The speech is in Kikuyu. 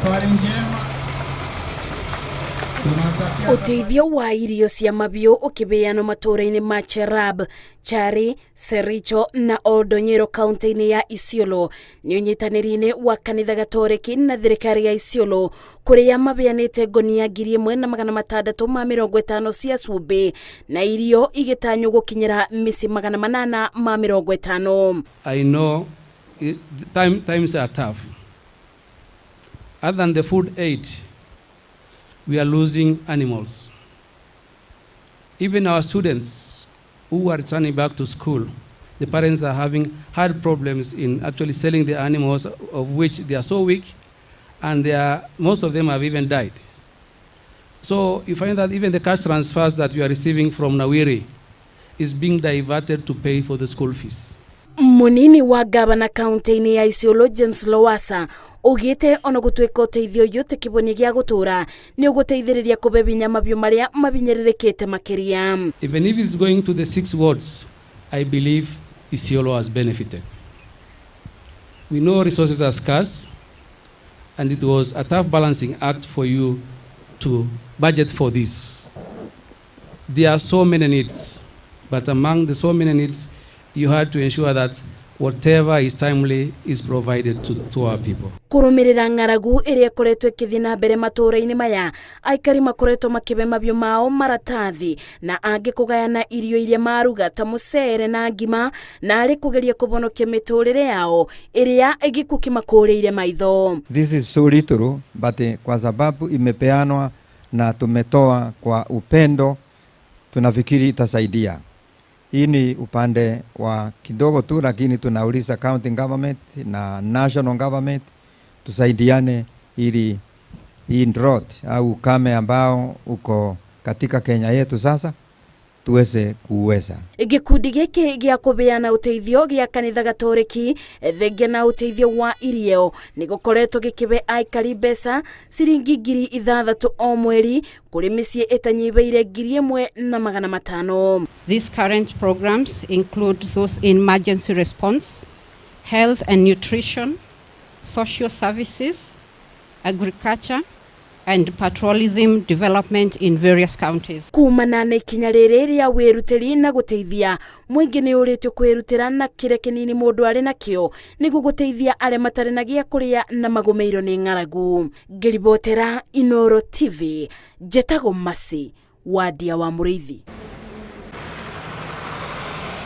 Safari njema. Tunatakia Ũteithio wa irio cia mabiũ ũkĩbeanwo matũũra-inĩ ma Cherab, Chari, Sericho na Oldonyiro kaunti-inĩ ya Isiolo nĩ ũnyitanĩri-inĩ wa kanitha Gatoreki na thirikari ya Isiolo kũrĩa mabeanĩte ngonia 1650 cia cumbĩ na irio igĩtanywo gũkinyĩra mĩciĩ 850. I know times are tough. Other than the food aid, we are losing animals. Even our students who are returning back to school, the parents are having hard problems in actually selling the animals, of which they are so weak, and most of them have even died. So you find that even the cash transfers that we are receiving from Nawiri is being diverted to pay for the school fees. Munini wa gavana kaunti-inĩ ya Isiolo James Lowassa ugĩte ona gũtuĩka ũteithio ũyũ ti kĩhonia gĩa gũtũra nĩ ũgũteithĩrĩria kũbe binya mabiũ marĩa mabinyĩrĩrĩkĩte makĩria. Even if it's going to the six wards, I believe Isiolo has benefited. We know resources are scarce, and it was a tough balancing act for you to budget for this. There are so many needs, but among the so many needs, you had to ensure that whatever is timely is provided to our people. Kũrũmĩrĩra ng'aragu ĩrĩa ĩkoretwo ĩkĩthiĩ na mbere matũũra-inĩ maya, aikari makoretwo makĩbe mabiũ mao maratathi na angĩ kũgayana irio iria maruga ta mũcere na ngima na arĩ kũgeria kũhonokia mĩtũrĩre yao ĩrĩa gĩkuũ kĩmakũrĩire maitho. This is so little, but kwa sababu imepeanwa na tumetoa kwa upendo, tunafikiri itasaidia. Hii ni upande wa kidogo tu, lakini tunauliza county government na national government tusaidiane ili hii drought au ukame ambao uko katika Kenya yetu sasa tuweze kuweza. Gĩkundi gĩkĩ gĩa kũbeana ũteithio gĩa kanitha Gatoreki thengia na ũteithio wa irio nĩ gũkoretwo gĩkĩbe aikari mbeca ciringi 6,000 o mweri kũrĩ mĩciĩ ĩtanyihĩire 1,500. These current programs include those in emergency response, health and nutrition, social services, agriculture, and pastoralism development in various counties. Kumana na ikinya rĩrĩ rĩa wĩrutĩri na gũteithia mũingĩ nĩ ũrĩtio kwĩrutĩra na kĩrĩa kĩnini mũndũ arĩ nakĩo nĩguo gũteithia arĩa matarĩ na gĩa kũrĩa na magũmĩirwo nĩ ng'aragu. Ngĩribotera Inoro TV, njetagwo Masi Wadia wa Mũrĩithi.